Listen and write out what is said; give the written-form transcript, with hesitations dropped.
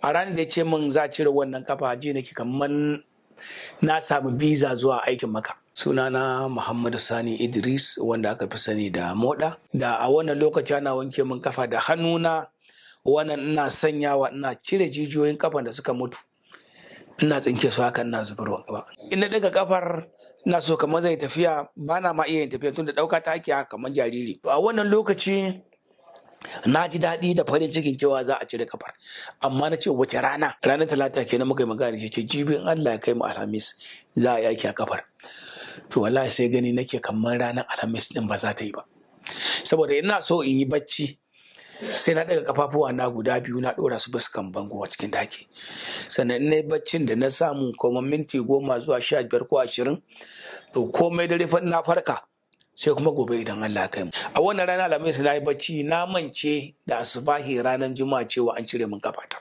A ranar da ya ce min za a cire wannan kafa, ji nake kamar na samu biza zuwa aikin Maka. Sunana Muhammadu Sani Idris, wanda aka fi sani da Moda. Da a wannan lokaci ana wanke min kafa da hannuna wannan, ina sanyawa, ina cire jijiyoyin kafan da suka mutu, ina tsinke su haka ina zubarwa gaba. In na daga kafar, ina so kamar zai tafiya, ba na ma iya yin tafiya tunda dauka ta ake haka kamar jariri. To, a wannan lokaci na ji daɗi da farin cikin cewa za a cire kafar, amma na ce wace rana? Ranar Talata kenan muka yi magana da shi, ce jibi in Allah ya kai mu Alhamis za a yi aiki a kafar. To, wallahi sai gani nake kamar ranar Alhamis din ba za ta yi ba, saboda ina so in yi bacci sai na daga kafafuwa na guda biyu na dora su bisa kan bango a cikin daki. Sannan in na yi baccin da na samu kuma minti 10 zuwa 15 ko 20, to komai dare fa na farka, sai kuma gobe idan Allah ya kai mu. A wannan rana Alhamis na yi bacci, na mance da asubahi ranar Juma'a cewa an cire min kafata.